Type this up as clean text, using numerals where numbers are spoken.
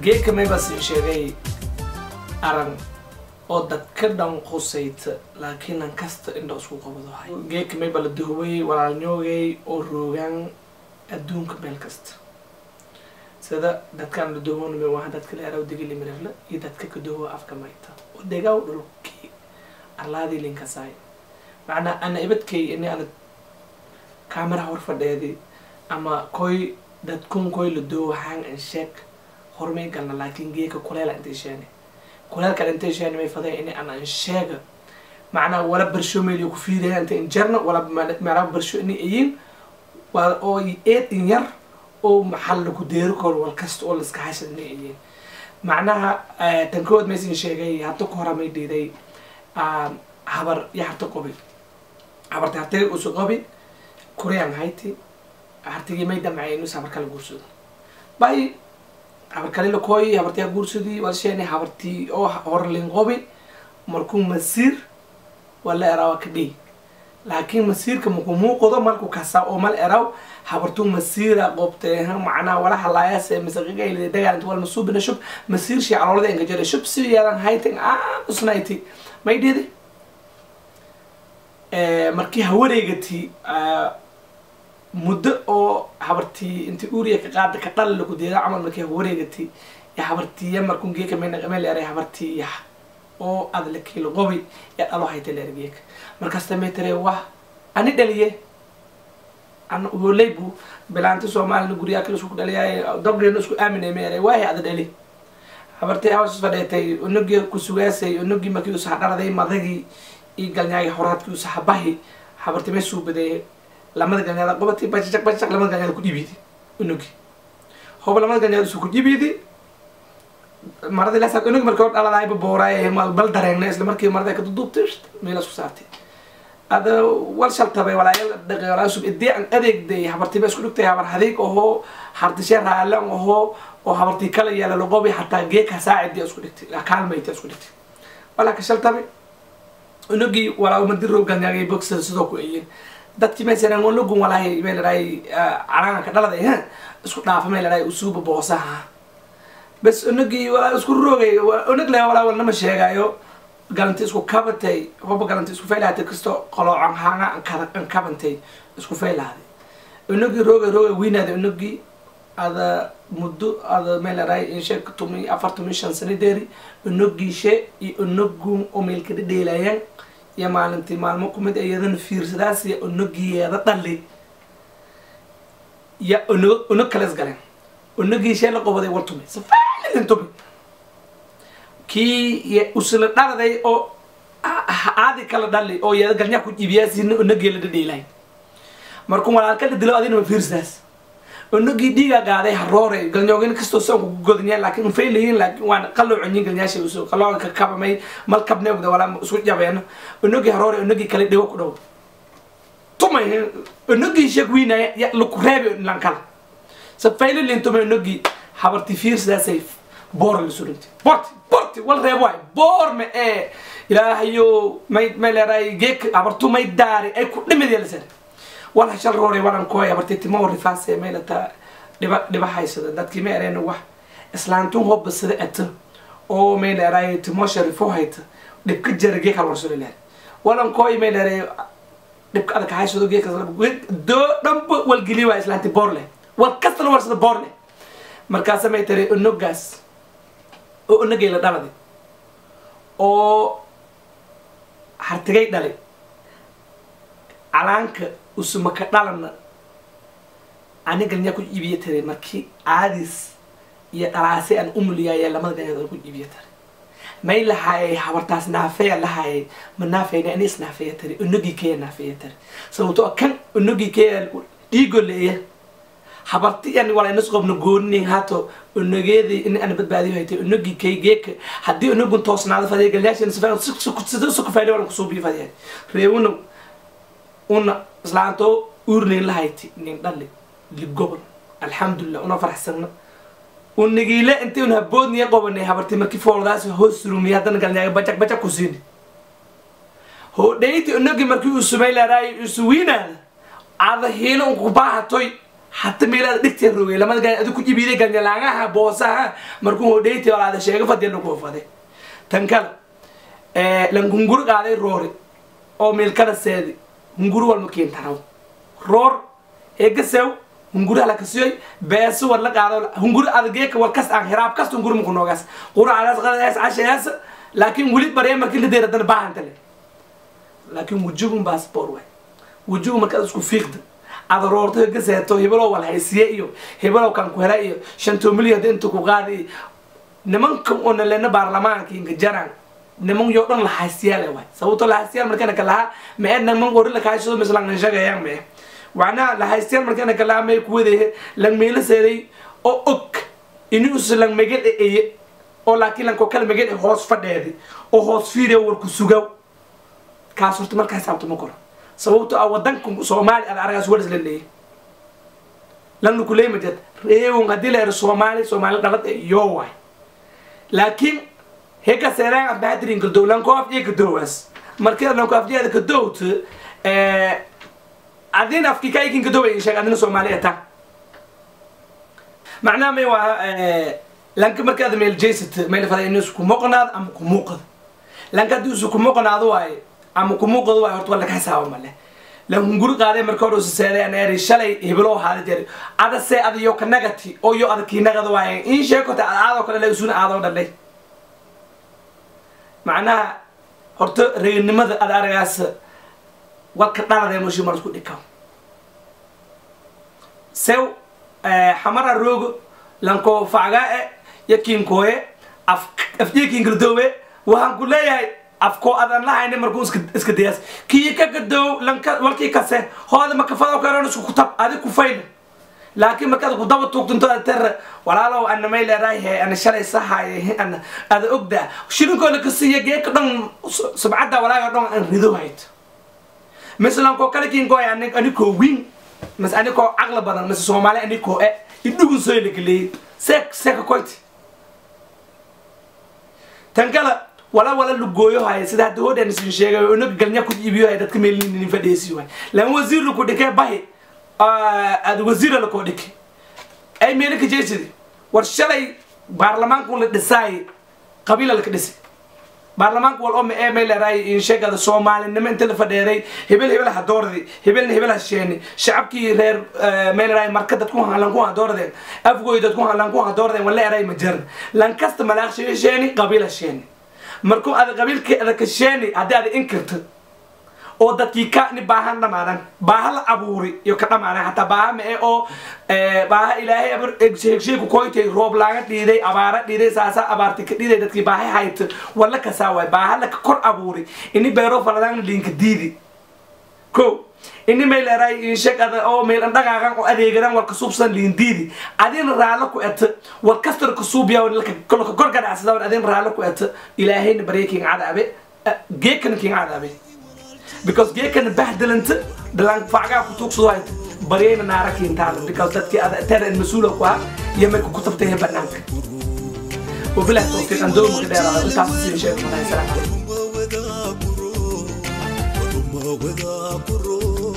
Geedka mayba siin sheegay aran oo dadka dhan qusayta, laakiin an kasta indha isku qabado hay. Geedka mayba la duhubay walaalnyoogay oo roogaan adduunka meel kasta, sida dadkaan la duhubon waa dadka la eraw Digili Mirifle iyo dadka ka duhuba afka mayta oo degaw dhulkii arlaadii linkasaay. Macnaa ana ibadkay ini ana kaamera hor fadheedi ama koy dadkun koy la duhuba hang an sheeg hormay galna, laakiin geeka kuleela intay sheene kuleelkan intay sheene may fadeen ini ana an sheega. Macnaa wala barsho meel ku fiiraya inta injarna wala meela barsho ini iyin waa oo eed in yar oo maxal lagu deeri karo wal kasta oo la iska hashad inay iyin. Macnaha tan kood maysin sheegay hadda ku hora may dhiiday habar iyo harta qobi habarta hartay usu qobi kureyaan hayti hartigii may damcay inuu habar kala guursado bay habar kale la kooyi habartii guursadii walsheene habartii oo horlin qobi markuu masiir wala erawa ka dhig, laakiin masiirka markuu muuqdo markuu kasaa oo mal eraw habartuu masiira qobtee. Macnaha wala halaayase masaqigayl dagaal inta wal masuubina shub masiir shay caloolada inga jira shub si yadan haytin usnayti may dhidi markii hawareegati muddo oo habartii intii uuriya ka qaada ka dhal lagu deeda camal markii hawareegati ya habartiya markuu geeka meel eray habartii yax oo aad la kiilo qobi ya dhalo hayta leergeeka markaas may tare wah ani dhaliye ana holey bu bilaanta Soomaalina guriga kale isku dhaliyay dogreena isku aaminay ma eray waahi aad dhali habartii hawas fadheetay unugii ku sugaasay unugii markii uu saxdharaday madagii iyo galnyaagii horaadkii uu saxabahi habartii may suubaday lamada galnyaada qobatay bajajak bajajak lamada galnyaada ku dhiibidi unugii hoba lamada galnyaada isu ku dhiibidi maradii la saar unugii markii hor dhaladaayba booraay bal dareegnay isla markii marada ka duduubtay meel isku saartay ada wal shaltabay walaayal dhaqay walaa sub idii an adeegday habartii ba isku dhigtay habar hadiig oho hartishe raalan oho oo habartii kala yeela loqobi hataa geeka saacidii isku dhigtay la kaalmaytay isku dhigtay walaa ka shaltabay unugii walaa uma diro galnyaagay boxer sidoo ku eeyeen dadkii meeshan unugun walaahi meel raay calaanka dhaladay ha isku dhaafa meel raay usuuba boosaha bas unugii walaa isku roogay unug leh walaa walna ma sheegayo galanti isku kabatay hoba galanti isku faylaatay kasto qaloocan haanga an kabantay isku faylaaday unugii roogay roogay wiinaaday unugii ada muddo ada meel raay in sheeg tumi afartumi shan sano dheeri unugii she iyo unugun oo meel ka dhedheelayaan iyo maalintii maalmo ku mid iyadana fiirsadaas iyo unugiyeeda dhali ya unug unug kale isgaleen unugii shee la qobaday war tumay safaalin tumi kii usla dhaladay oo aadi kala dhali oo iyada galnyaa ku iibiyaasiina unugii la dhedheelay markuu walaalka la dilo adina ma fiirsadaas unugii dhiiga qaaday haroore galnyoogin kastoo soo ku godnyaa laakiin faylayin laakiin waan qaloocanyin galnyaashay usoo qaloocan ka kabamay mal kabnay ogda walaa isku jabeena unugii haroore unugii kale dhigo ku dhow tumay unugii sheeg wiinaya ya laku reebay lankala sa faylin tumay unugii habarti fiirsadaasay boor la surintay boorti boorti wal reeb waay boor ma ee ilaahayo may may leeray geek habartu may daari ay ku dhimid yeelasay wala shal roore walan kooy habarti timo rifaasay meelata dhiba dhiba haysada dadkii ma ereen wax islaantun hob sida at oo meel leeray timo sharifo hayta dhibka jarge kala warso leeray walan kooy meel leeray dhibka adag haysado geek do dhanba wal gili waa islaanti boor leh wal kasta la warsada boor leh markaas may tiri unugaas oo unugay la dhaladay oo hartigay dhalay calaanka usuma ka dhalana aniga galnyaa ku iibiye taray markii aadis iyo dhalaasay aan umuliyaya lamada galnyaad ku iibiye taray may lahaayay habartaas naafeya lahaayay ma naafeyna ani isnaafeya taray unugii keya naafeya taray sababtoo kan unugii keya dhiigo leeya habarti yani walaa inas qobna gooni hato unugeedii in aan badbaadiyo haytay unugii kaygeeka haddii unugun toosnaado fadhiya galyaashan sifaan sida su ku fayda walan kusoo biyo fadhiya reewuna una islaanto uurnayn lahayti nin dhali ligobol alxamdulillah una faraxsanna unugiile intii una haboodniya qobanay habarti markii fooldaas hoos rumiya haddana galnyaaga bajak bajak ku siini hodhayti unugii markii uu sumay laaraay isu wiinaada ada hiilo unku baahatoy Hatta meelaad dhigtay roogay lamada gaay adu ku jibiiday ganyalaagaha boosaha markuu hodheyti walaada sheega fadhi lagu faday tan kale lan hunguri qaaday roori oo meel kala seedi hunguri walma keentanaw roor eegasew hunguri hala kasiyay beeso war la qaado hunguri adgeeka war kas aan hiraab kas hunguri muku noogaas quraacdaas qadaas cashayaas laakiin weli baree markii la deeradana baahantale laakiin wujugun baasboor waay wujugu markaad isku fiiqda ada roorto gaseeto hibelow wal haysiye iyo hibelow kan ku hela iyo 5 milyan inta ku qaadi nimanka oo nalena baarlamaanka inga jaraan niman yo dhan la haysiyaal waay sababtoo la haysiyaal markana kalaha ma ee niman qori la kaashado mislan shaqayaan ma wana la haysiyaal markana kalaha may ku wadeey lan meelo seeday oo og inuu islan magal ee oo laakiin lan ko kala magal hoos fadheedi oo hoos fiiriyo war ku sugaw kaas horta markaa xisaabta ma koro sababtoo ah wadanka Soomaali aad aragaas war isla leeyahay lan ku leeyahay jad reewon hadii la Soomaali Soomaali dhalad iyo waay laakiin heka seeraan abadrin ka dowlan ko afje ka dowas markii lan ko afje ka dowt adin afki kay kin ka doway in sheeg adina Soomaali ta macnaa may waa lanka markii aad meel jeysat meel faday inuu isku muuqnaad ama ku muuqad lanka hadii isku muuqnaad waay ama ku muuqdo waa horta wala ka xisaabo male la hunguri qaaday marka hore soo seeday aan eri shalay hebelo haada jeer ada see adiyo ka nagati oo yo adkii nagada waay in sheeko ta aado kale la isuuna aado dhalay macnaha horta reernimada ad aragaas walka dhaladay mushi mar isku dhikaw sew xamara roogo lanko faaga yakiin kooye af afjeekin gardoowe waxaan ku leeyahay afko adan lahayn markuu iska diyaas kii ka gadow lanka walkii kase hooda ma kafado karoon isku kutab adi ku fayl laakiin markaad ku daba tuugto aad tar walaalow ana may leeyahay ana shalay saxay ana ada ogda shirinkoo la kasiyo geek dhan sabcada walaaga dhan aan rido hayt misalan ko kale kiin gooy ani ko win mas ani ko aqla badan mas Soomaali ani ko idugu soo leeyahay sek sek koyti tan kale wala wala lugooyo hay sida hadda hodan isin sheegay oo galnya ku iibiyo hay dadka meel nin fadhiisi way lan wasiir ku dhigay bahi aad wasiir la ku dhigay ay meel ka jeesidi war shalay baarlamaanku la dhisay qabiil la ka dhisay baarlamaanku wal oo ma meel raay in sheegada Soomaalinimo inta la fadheeray hebel hebel ha doordi hebel hebel ha sheeni shacabkii reer meel raay marka dadku halan ku ha doordeen afgooy dadku halan ku ha doordeen wala raay ma jirin lan kasta malaaq sheeni qabiil ha sheeni markuu aad qabiilkii aad ka sheeni hadii aad inkirto oo dadkii ka ni baahan dhamaadan baaha la abuuri iyo ka dhamaadan hataa baaha ma oo baaha ilaahay abar sheeg ku koytay roob laaga dhiiday abaara dhiiday saasa abaarti ka dhiiday dadkii baaha hayt wala ka saaway baaha la kor abuuri ini beero faladaan linka diidi ko ini meel raay in sheeg ada oo meel dhaqaaqan oo adeegadan war ka suubsan liin diidi adin raalo ku et war kastar ka suubiya wal ka kor ganacsada adin raalo ku et ilaahayna bareekin cadaabe geekan kin cadaabe because geekan bahdalanta dalan faaga ku tuugsado ay bareena naara kiintaal because dadkii ada taran masuul ku ah yamay ku tabtay banaanka وبالله التوفيق عندهم كده intaas si sheeg ma salaam وذا